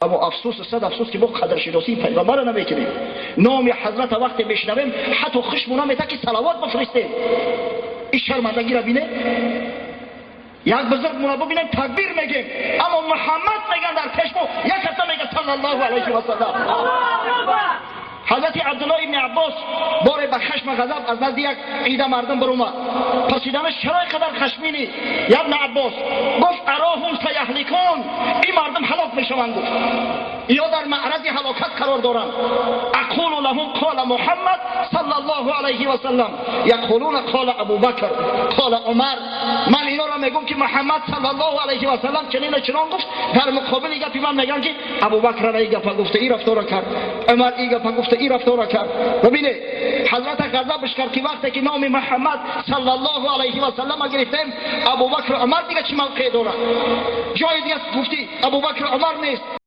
Аммо афсӯс, сад афсӯс, ки мо қадршиносии пайғамбарро намекунем. Номи ҳазрата вақте мешунавем, ҳатто хушмон намета, ки салавот бифристем. Ин шармандагиро бинем, як бузург муна бибинем, такбир мегем, аммо Муҳаммад меган, дар пеш мо як каса мега саллаллоҳу алайҳи васаллам. Ҳазрати Абдулло ибни Аббос боре ба хашма ғазаб аз назди як ида мардум биромад. Пурсиданаш: «Чаро ин қадар хашминӣ, ябна Аббос?» Гуфт: «أراهم سيهلكون». Ин мардум ҳалок мешаванд, гуфт, ё дар маърази ҳалокат қарор доранд. أقول لهم قال محمد صلى الله عليه وسلم، يقولون قال أبو بكر، قال عمر. Ман иноро мегӯм, ки Муҳаммад саллаллоҳу алайҳи васаллам чунину чунон гуфт. Дар муқобили гапи ман мегӯянд, ки Абубакр ин гапа гуфта, ин рафтора кард, Умар ин гапа гуфта, ин рафтора кард. Бибинед, ҳазрата ғазабш кард, ки вақте ки номи Муҳаммад саллаллоҳу алайҳи васаллама гирифтем, Абубакр, Умар дига чӣ мавқеъ дорад? Ҷои дига гуфти Абубакр, Умар нест.